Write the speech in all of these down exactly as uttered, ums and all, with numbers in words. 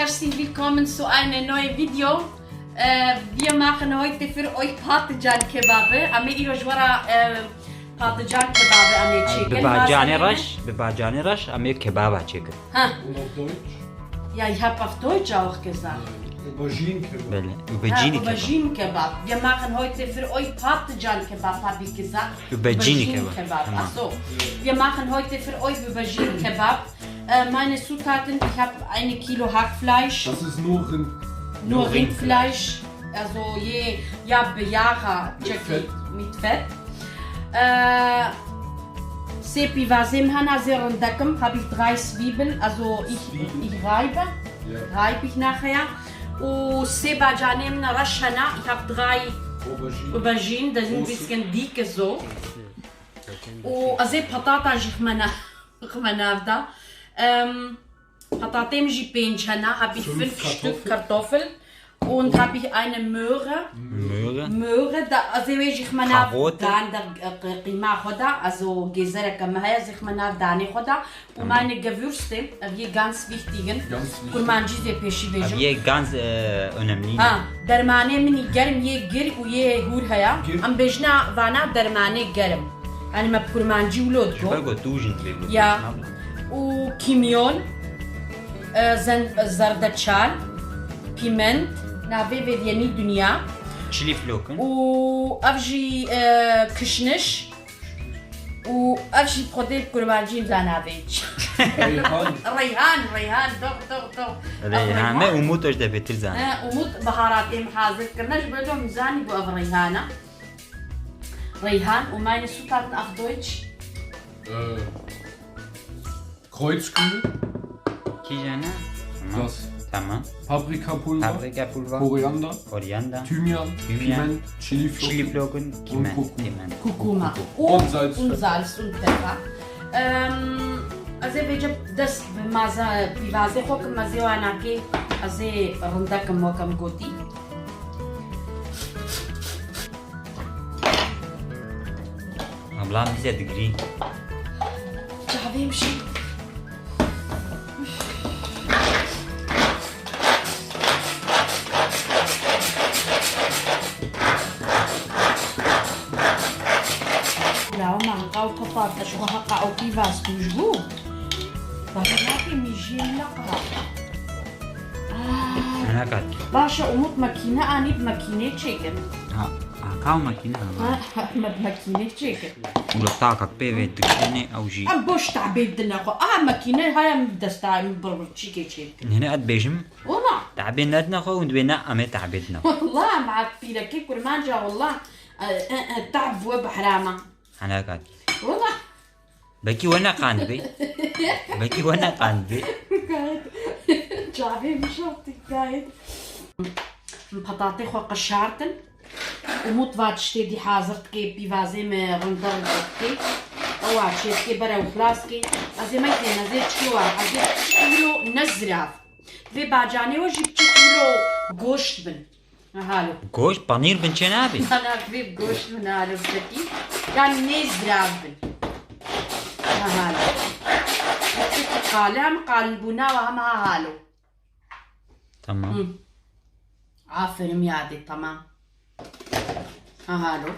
Herzlich willkommen zu einem neuen Video. Äh, wir machen heute für euch Patlıcan Kebabe. Em ê îro ji we re, äh, patlıcan kebabe em ê çêkin. Bi bacanê reş, bi bacanê reş em ê kebaba çêkin. Ha. Und auf Deutsch? Ja, ich hab auf Deutsch auch gesagt. Aubergine Kebab. Belê. Ha, Aubergine Kebab. Aubergine Kebab. Wir machen heute für euch Patlıcan Kebab, hab ich gesagt. Aubergine Kebab. Aubergine Kebab. Tamam. Ach so. Wir machen heute für euch Aubergine Kebab. Äh, meine Zutaten, ich hab ein Kilo Hackfleisch. Das ist nur Rind. Nur Rindfleisch. Nur Rindfleisch. Also je, ja, bejaha, mit Fett. Mit Fett. Äh, sê pîvazê min hene, zê rindekim, hab ich drei Zwiebeln, also ich, Zwiebeln. Ich reibe, ja. Reib ich nachher. Û sê bacanê min reş hene, ich hab drei Aubergine. Aubergine, das sind ein bisschen dicke so. Û ez ê patata jî xwe ne. Xwe nav da. Em, petatê min jî pênc hene, hab ich fünf Stück Kartoffel. Und hab ich eine Möhre. Möhre. Möhre, da, ez ê wê jî xwe nav Karotte. Dan da, e, qîma xwe da, ez o gêzereke me heye, ez ê xwe nav danê xwe da. Û meine Gewürze, ev yê ganz wichtig in. Ganz wichtig. Kurmancî zê pêşî bêjim. Ev yê ganz, e, önemli. Ha, dermanê min î germ yê gir û yê hûr heye. Gir. Em bêjina vana dermanê germ. Yanî me bi kurmancî wilo digo. Ji ber ku tu jin divê wilo. Ya. Û kimyon, e, zen-, zerdeçal, piment, navê vê yenî dinya. Çilî flokin. Û ev jî, e, kişniş. Û ev jî xwedê kurmancî nizana vê çi. Reyhan. Reyhan, reyhan, doh, doh, doh. Reyhan me, Umut toj de bêtir zane. He, Umut biharatê min hazir kirine, ji ber ku min zanî bû ev reyhan e. Reyhan, und meine Zutaten auf Deutsch? Äh, Kreuzkümmel. Kîjan e? Tamam. Das. Tamam. Paprikapulver. Paprikapulver. Koriander. Koriander. Thymian. Thymian. Piment. Chiliflocken. Chiliflocken. Und Piment. Kurkuma. Piment. Kurkuma. Und Salz. Und Salz und Pfeffer. Em, ez ê vêce dest bi maze, pîvazê xwe kim, ez ê wana kê, ez ê rindekim wek em gotî. Ablam bize digirî. Çavê min şî. Lawma heqa û xwe parte ji xwe heqa ew pîvaz tûj bû. Bavê nake mîjiyê min neqeha. Ah. Nekat. Baş e, Umut makîne anî bi makînê çêkin. Ha, ha, kaw makîne ha. Ha, ha, me bi makînê çêkin. Û li takak pê vê dikişînê ew jî. Em boş tabê dine xwe. Aha makîne haya min bi desta min bi çîkê çêkin. Nene et bêjim. Wala. Tabê nedine xwe û dibê ne em ê tabê dine xwe. Wala, ma pîrekê kurmanca wala. E, e, e, tab bû bi herama. Henekat. Wala. Belkî we neqandibê. Belkî we neqandibê. Gayet. Çavê min şewtî gayet. Min petatê xwe qişartin. Umut va tiştê dî hazir dikê, pîvazê me rinde rinde dikê. Ewa çê dikê bere û xilas dikê. Ez ê me dê, ez ê çi wa, ez ê çi kîlo ne zirav. Vê bacanê we jî çi kîlo goşt bin. Halo. Goşt, panîr bin çê nabê? Nana, vê goşt min halo sekî. Yan nêzirav bin. Ha halo. Qale hem qalin bûna ve hem ha halo. Tamam. Hı. Aferin yadê, tamam. Ha halo.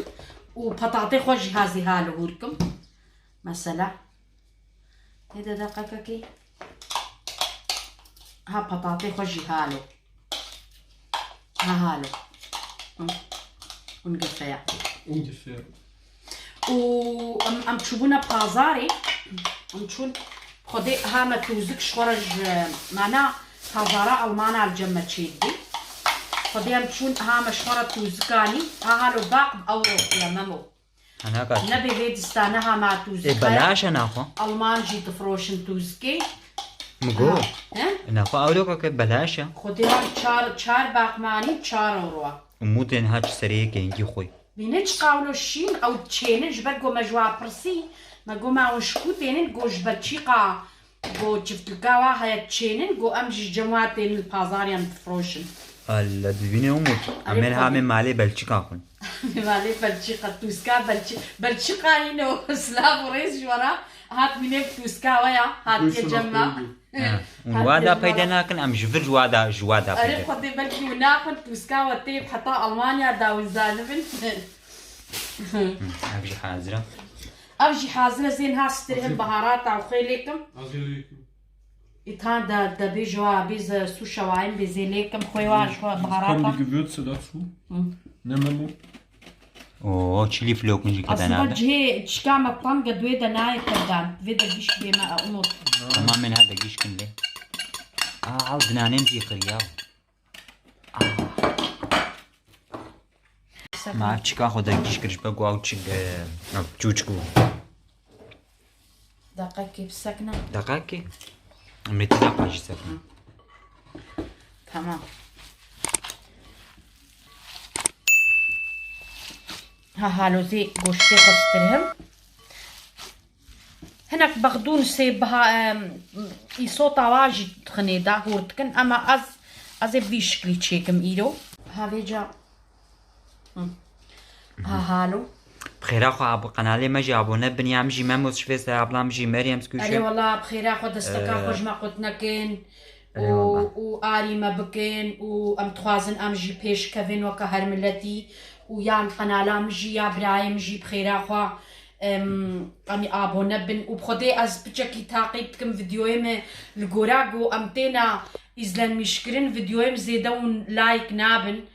Û petatê xwe jî hazî halo hûrkim. Mesela. Hêde deqekekê. Ha petatê xwe jî halo. Ha halo. Hı. Ungefähr. Ungefähr. Û em, em çûbûne pazarê. Em çûn Xwedê ha me tûzik ji xwe re ji mana pazara Almana li cem me çêdibê. Xwedê em çûn ha me ji xwe re tûzik anî. Ha halo baq bi ewro ye Memo. Hana kat. Nebê vê distane ha me tûzik. Ê, belaş e naxwe. Alman jî difroşin tûzikê. Min got. Ha, he? Naxwe ewro ke belaş e. Xwedê ha çar, çar baq me anî, çar ewro. Umutên ha çi serê yekê hingî xwe. Bîne çiqa wilo şîn ew çênin, ji ber ku me ji wa pirsî, me got me ew ji ku tênin, got ji Belçîqa, got çiftlika wa heye çênin, got em jî ji cem wa tênin li pazariyan difroşin. Allah, dibîne Umut. Em ên hamê malê Belçîka xwin. Malê Belçîqa, tûzka Belçî-, Belçîqa yîne o silav û rêz ji we re. Hat mînê bi tûska we ya, hatiye cem me. Ha, hûn wa da peyde nakin, em ji vir ji wa da, ji wa da peyde. Erê Xwedê belkî û naxin tûska we tê heta Almanya da û zanibin. Ev jî hazir e. Ev jî hazir e, zên ha stirhim, baharata û xêlêkim. Îthan de, de bêje wa bêze sû şewayim bê zê lêkim xwê wa ji xwe baharata. Kommen die Gewürze dazu. Ne Memo? Oo, çilî flokin jî kete nade. Aslında cihê çika me tam ge duê de nayê pevdan. Vê de gişk bê me e umut. Tamam, min ha de gişkin lê. Aa, al dinanên jî xiriya. Ma ev çika xwe de gişk kir ji ber ku ew çik, e, ev çûçik bû. Deqekê bisekne. Deqekê? Em ê ti deqa jî sekne. Tamam. Ha, halozê goştê xwe stirhim. Hinek bexdûn sê biha, em, îsota wa jî dixinê de hûr dikin, ema ez, ez ê bi vî şiklî çêkim îro. Ha vêca. Hı. Ha halo. Bi xêra xwe ab-, qenalê me jî abone bin ya, min jî Memo Şifê ser ablam jî Meryem Skûşe. Erê wala bi xêra xwe desteka xwe ji me qut nekin. Erê wala. Û, û arî me bikin û em dixwazin em jî pêş kevin weke her miletî û yan qenala min jî ya birayê min jî bi xêra xwe, em, em ê abone bin û bi xwedê ez piçekî taqîb dikim videoyê min li gora ku em têna îzlenmîşkirin videoyê min zêde hûn like nabin.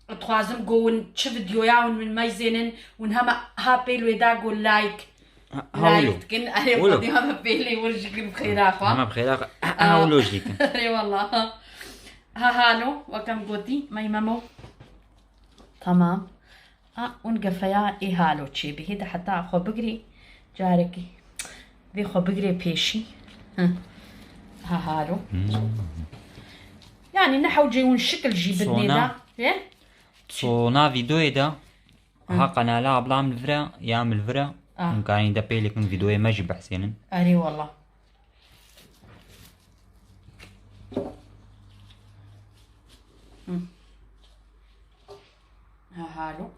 Dixwazim ku hûn çi videoya hûn min meyzênin, hûn hema ha pêl wê da ku like, ha, ha, like wilo. Dikin. Erê wilo. Xwedî hema pêlê wir jî kin bi xêra xwe. Hema bi xêra xwe. Ha, ha, wilo jî kin. Erê wala. Ha halo, weke min gotî, mey Memo. Tamam. A, hûn gefeya ê halo çê bihê de heta xwe bigirî carekî. Vê xwe bigirê pêşî. Hı. Ha halo. Hmm. Yani ne hewcê hûn şikil jî bidinê da. He? Sona videoyê de ha qenala ablam li vir e, ya min li vir e. Ah. Hûn karîn de pêlêkin videoyê me jî behsênin. Erê wala. Hı. Ha halo.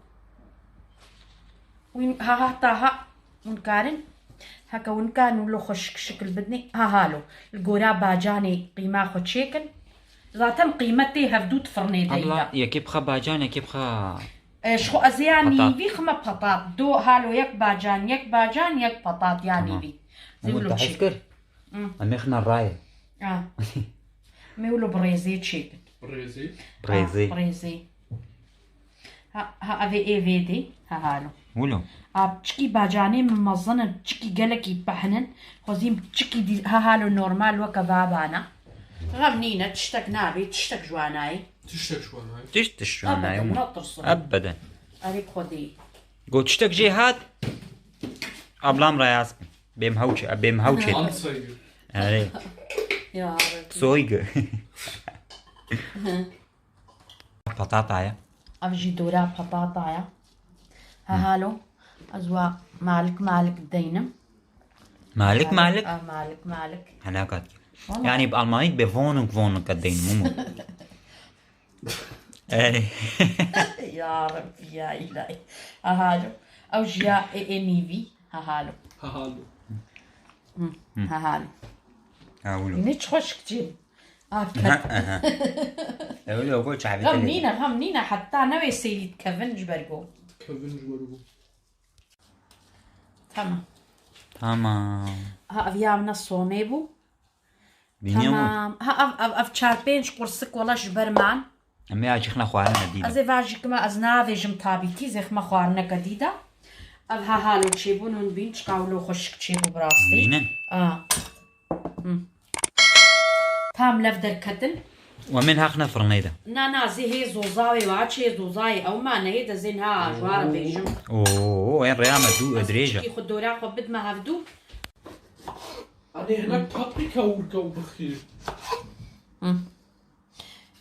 Wîn, ha, ha, ta ha. Hûn karin. Heke hûn karin wilo xwe şik-, şikil bidinê. Ha halo. Li gora bacanê qîma xwe çêkin. Zaten qîmetê hevdû di firnê de ye. Abla, yekê bixe bacan, yekê bixe E, ji xwe ez ê ya nîvî xime petat. Do halo yek bacan, yek bacan, yek petat ya nîvî. Zê wilo çi? Hı. Em ê xine rayê. Ha. Em ê wilo bi rêzê çêkin. Bi rêzê? Bi rêzê. Ha, bi rêzê. Ha, ha, ev ê vê dê. Ha, halo. Wilo. Ha, çikî bacanê min mezin in, çikî gelekî pehn in. Xwezîm çikî dî, ha, halo normal weke babana. Xem nîne, tiştek nabê, tiştek ji wan nayê. Tiştek ji wan nayê. Tişt, tişt ji wan nayê. Ebeden, natirsin. Ebeden. Erê Xwedê. Got tiştek jê hat, ablam rayaz bin. Bêm hewçe, bêm hewçe. Anzeige. Erê. Ya Rebbi. Zeuge. Patata ye. Ev jî dora patata ye. He halo. Ez wa malik malik deynim. Malik malik? A, malik malik. Helakat. Wala. Yani bi Almanî be Wohnung Wohnung deynim umu. Ey. Ya Rebbi ya ilahi. Ha halo. Ew jî ya ê, ê nîvî. Ha halo. Ha halo. Hı. Ha halo. Ha wilo. Ne çi xweşik çî. Aferin. Aha, aha. Ew de xwe çavî. Xam nîne, xam nîne, heta newê sêlî dikevin ji ber go. Dikevin ji ber go. Tamam. Tamam. Ha, ev ya min somê bû. Bîniya min. Tamam. Ha, ev, ev, ev çar pênc qursik wela ji ber man. Em ê acixna xwarine dîda. Ez ê vajî kima ez navêjim tabîtî, zêxme xwarineke dîda. Ev ha halo çêbûn hûn bîn, çiqa wilo xweşik çêbû bi rastî. Bînin. A. Hı. Tam lev derketin. Wa min haqne firnê de. Na, na, zê hê zoza wê wa çê zozayê ew ma nehê de zên ha ji wa re bêjim. Oo, en rêya me dû dirêj e. Çikî xwe dora xwe bidme hevdû. Anê hinek paprika û bixî. Hı.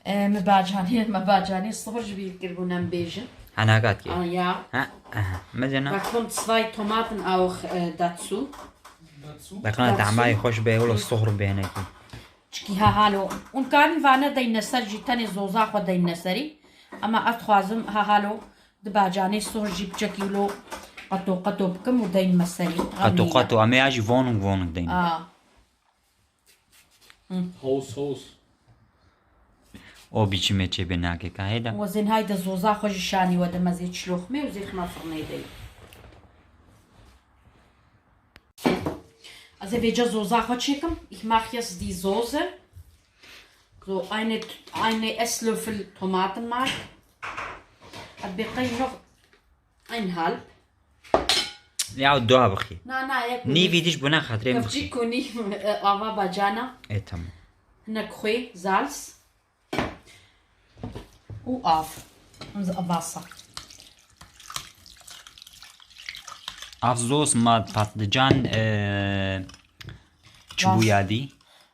E, me bacanê, me bacanê sihor ji bîr kiribûn em bêjin. Henagat kê? A, ya. Ha, aha. Mezena. Bakın zwei Tomaten auch, e, dazu. Dazu? Bakın dazu. Damayê xweş be, wilo sihor be hinekî. Çikî ha halo. Hûn karin vane deyne ser jî tenê zoza xwe deyne serî. Ama ez dixwazim ha halo di bacanê sihor jî biçekî wilo Qeto qeto bikim û deyn me serî. Qeto qeto, em ê ya jî vonung vonung deyn. A. Hoz hoz. O biçimê çê bê nake ka hêda. Wezên hayde zoza xwe jî şanî we de mezê çiloxmê û zêxma firnê de. Ez ê vêca zoza xwe çêkim. Ich mache jetzt die Soße. So eine, eine Esslöffel Tomatenmark. Hat beqey noch einhalb. Ya dua bixî. Na, na, yek û nîv. Nîvî diş buna xatirê bixî. Kevçî konî, e, ava bacana. E, tamam. Hinek xwê, Salz. Û av. Em zi avasa. Av zos ma patlıcan, e, çi bû yadî?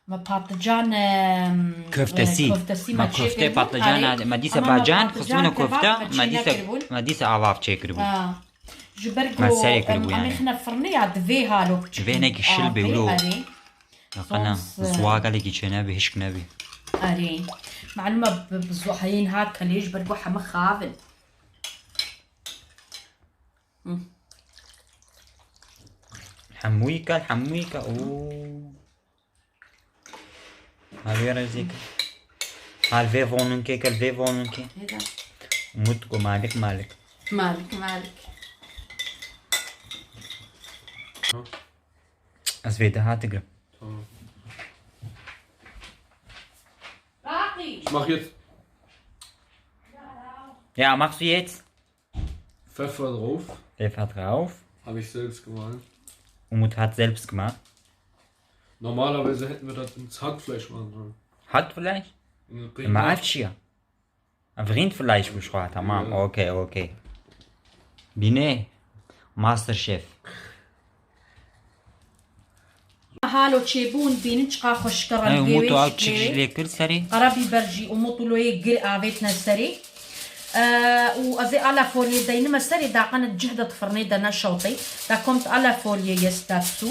Me patlıcan, e, köftesi. E, köftesi ma me köfte çêkiribûn, patlıcan, arê. Ma dîsa ama bacan, patlıcan xistbûne kebab köfte, me ma dîsa, çênekiribûn. Ma dîsa avav çêkiribûn. Ha. Ji ber ku em, em ê xine firnê ya divê halo biçikî. Vê nekî şil bê wilo. Arê. Qena, zû gelekî çênebî, hişk nebî. Erê. Malûm e, bi, bi zû heyên hat kelê ji ber ku heme xav in. Hı. Hemûyî kel, hemûyî kel. Oo. Hal vê rezî kel. Hal vê vonunkê kel, vê vonunkê. Hêda. Umut ku malik malik. Malik malik. Ez vê daha digirim. Tamam. Baqî. Ich mach jetzt. Ja, machst du jetzt? Pfeffer drauf. Pfeffer drauf. Hab ich selbst gemacht. Umut hat selbst gemacht. Normalerweise hätten wir das ins Hackfleisch machen sollen. Hackfleisch? In Rindfleisch. Im Afschier. Ev Rindfleisch bû ji xwe, tamam, okey, okey. Bîne, Master Chef. Halo çêbûn, bînin çiqa xweşik e. Hey, rengê Umut, wê tu ew çik jî lê kir serê? Qara bîber jî Umut û loyê gir avêtine serê. Ee, û ez ê ala foliyê deynime serê, daqene cih de di firnê de neşewtê. Da kommt ala Folie jetzt dazu.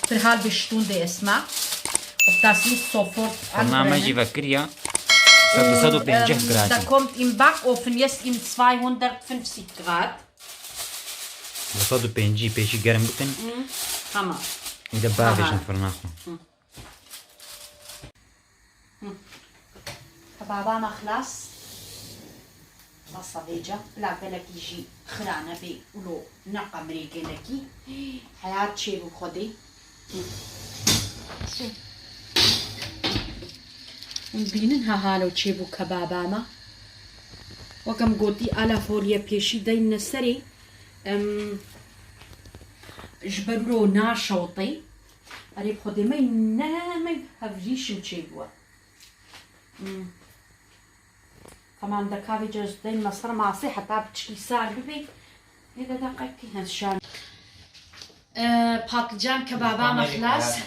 Für halbe Stunde erstmal. Ob das nicht sofort anbrennen. Firna me jî vekiriya. Sed, sed û pêncî grad. Da kommt im Backofen jetzt im zweihundertfünfzig Grad. Sed û pêncî pêşî germ bikin. Hı, tamam. Îde bavêjin firna xwe. Hı. Hı. Kebaba me xilas. Basa vêca. Bila gelekî jî xira nebê û lo neqemrê gelekî. Heyat çêbû Xwedê. Hı. Hûn bînin ha halo çêbû kebaba me. Wek em gotî ala folye pêşî deyne serê. Em, ji ber wilo naşewtê. Erê bi Xwedê me ne me hevjîşim çêbûye. Hmm. Tamam, de kavê cez deyme ser masê heta piçikî sar bibê. Nê de deqekî hen şan. Ee, patlıcan kebaba me xilas.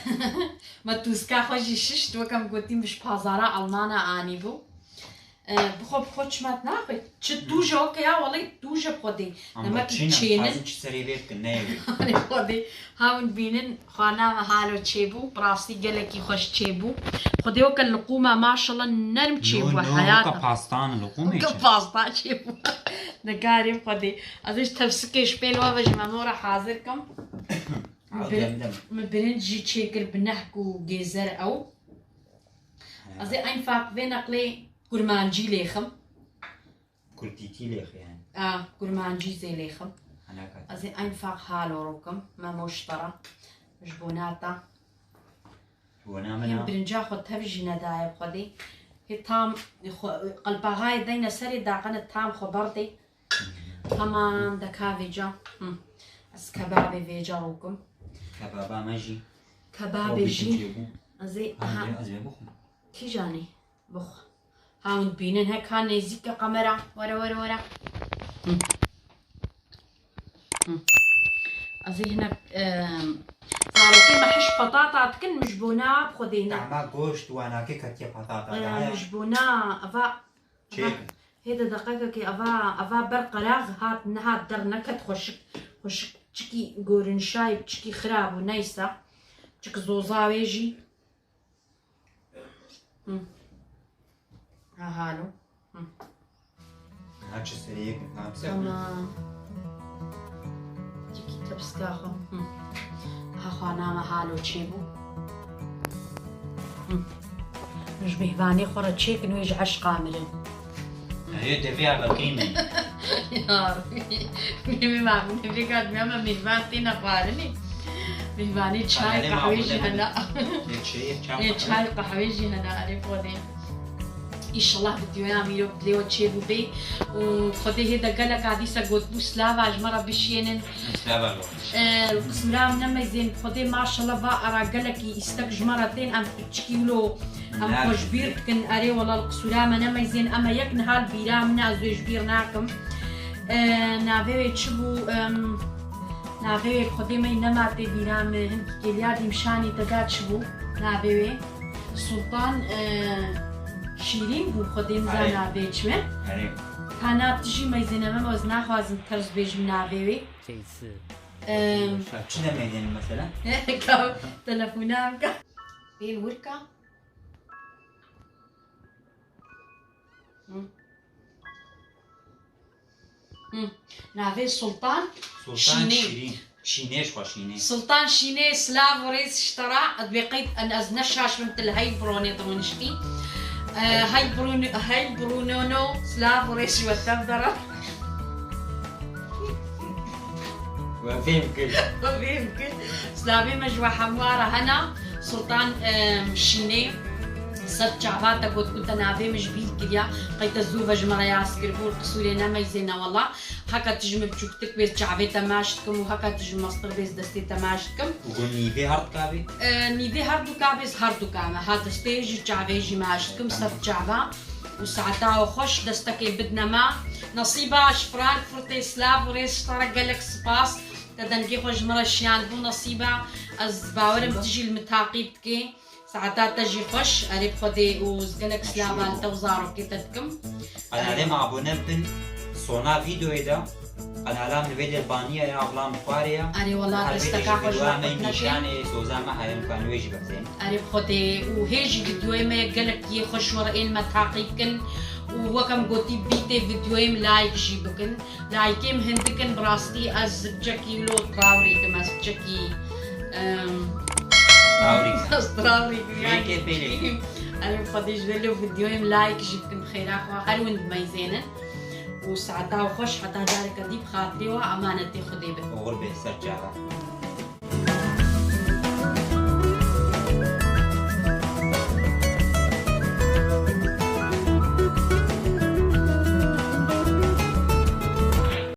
Me tûzka xwe jî şişt, wek em gotî min ji pazara Almana anîbû. Ee, bi xwe bi xwe çima naxwe. Çi tûje weke ya, welê tûje bi xwe dê. Ama demek çênin, çênin. Dixwazin çi serê vê bikin, neyê wê. Xwedê, ha hûn bînin, xwana me halo çêbû, bi rastî gelekî xweş çêbû. Xwedê weke liqûma maşallah nerm çêbû, no, no, heyata. Weke pastan liqûmê çêbû. Weke pastan çêbû. Nikarîm Xwedê. Ez ê ji tevsikê ji pêl we ve ji me mora hazir kim. Min bir-, min birinc jî çêkir bi nehk û gêzer ew. Ez ê einfach vê neqlê kurmancî lêxim. Kurtîtî lêxî yani. A, kurmancî zê lêxim. Helakat. Ez ê einfach halo rokim. Me moştara. Ji bona ta. Ji bona min. Hên birinca xwe tev jî nedaye bi Xwedê. Hê tam xwe, qelpaxayê deyne serê daqene tam xwe berdê. Tamam, de ka vêca. Hı. Ez kebabê vêca rokim. Kebaba me jî. Kebabê jî. Ez ê, aha. Ez ê bixwim. Kîjanî? Bixwe. Ha hûn dibînin, heka nêzîk e kamera. Were, were, were. Hı. Hı. Ez ê hinek, em, zarokê me hiş patata dikin, min ji bona bi Xwedê hinek. Tahma goşt wanakê ketiye patata. Em, daye. Min ji bona eva, çêkin. Hêde deqekekê eva, eva ber qerax hat, nehat der neket xweşik, xweşik çikî gorinşayê çikî xirab û neysa. Çik zoza wê jî. Hı. Ha, halo. Hı. Ha, çi serê yek, ha, bi ser. Tamam. Piska xwe. Aha xwe name halo çêbû. Ji mêvanê xwe re çêkin wê ji eşqa mirin. Erê, devê ev qîm e. Ya Rabbî. Mêvan, mêvan, mêvan têne xwarinê. Mêvanê çay, qehwê jî hene. Ê çay, qehwê jî hene, erê Xwedê. Înşallah vîdeoya mîrov dilê we çêbûbê û Xwedê hê de gelek a dîsa gotbû slava ji me re bişiyênin. Slava lo. Ee, qisûra min nemeyzên Xwedê maşallah va ara gelekî îstek ji me re tên em piçikî wilo em xwe ji bîr dikin. Erê wela li qisûra me nemeyzên em e yek niha li bîra min e ez wê ji bîr nakim. Ee, navê wê çi bû? Em, navê wê Xwedê me yî nema tê bîra min. Hinkî kêliya dîmşanî te da çi bû? Navê wê? Sultan, e, Şîrîn bû, Xwedê niza navê çi be. Erê. Ka na tijî meyzêne me, ez naxwazim ters bêjim navê wê. Em, Çi demeyên mesela? Ka telefona em ka. Pêl wir ka. Hı. Hı. Navê Sultan Sultan Şînê. Şîrîn. Şînê ji xwe Şînê. Sultan Şînê, silav û rêz ji te re. Ez bê qeyd, ez ne şaş bim, tu li Heilbronê dirûniştî. Ee, Heilbron, Heilbronono, silav û rêz ji we tev de re. We fêm kir. We fêm kir. Silavê me ji we hemû re hene. Sultan, em, Şînê. Ser çava te got ku te navê min ji bîr kiriya, qey te zû ve ji min re yaz kiribû, qisûrê nemeyzêne wela. Heke tu ji min biçûktir bê, çavê te maç dikim û heke tu ji min mestir bê, destê te maç dikim. Û got nîvê her du ka bê? E, nîvê her du ka bê, her du ka me. Ha destê jî çavê jî maç dikim, ser çava. Û saeta we xweş, destekê bidne me. Nesîba ji Frankfurtê, silav û rêz ji te re, gelek spas. Te dengê xwe ji min re şiyandibû Nesîba. Ez bawerim tu jî li min taqîb dikê. Saeta te jî xweş, erê bi Xwedê û ez gelek silava li te û zarokê te dikim. Qenalê me abone bikin, sona vîdeoyê de. Qenala min vê dê baniye ya, abla min xwarê ya. Erê wela, desteka xwe ji we qut neke. Nîşanê soza me heye, em kan wê jî bixwînin. Erê bi Xwedê û hê jî vîdeoyê me gelek yê xweş we re ên me taqîb bikin û wek em gotî bîtê vîdeoyê min like jî bikin. Layikê min hindik in, bi rastî ez ji biçekî wilo trawrî kim, ez biçekî, em, Trawrî. Ez trawrî kim, yani. Pêlê. Em Xwedê ji vê lo vîdeoyê min layik jî bikin, bi xêra xwe her win dimeyzênin. Û saeta we xweş, heta careke dî bi xatirê we, emanetê Xwedê bin. Oxir bê, ser çava.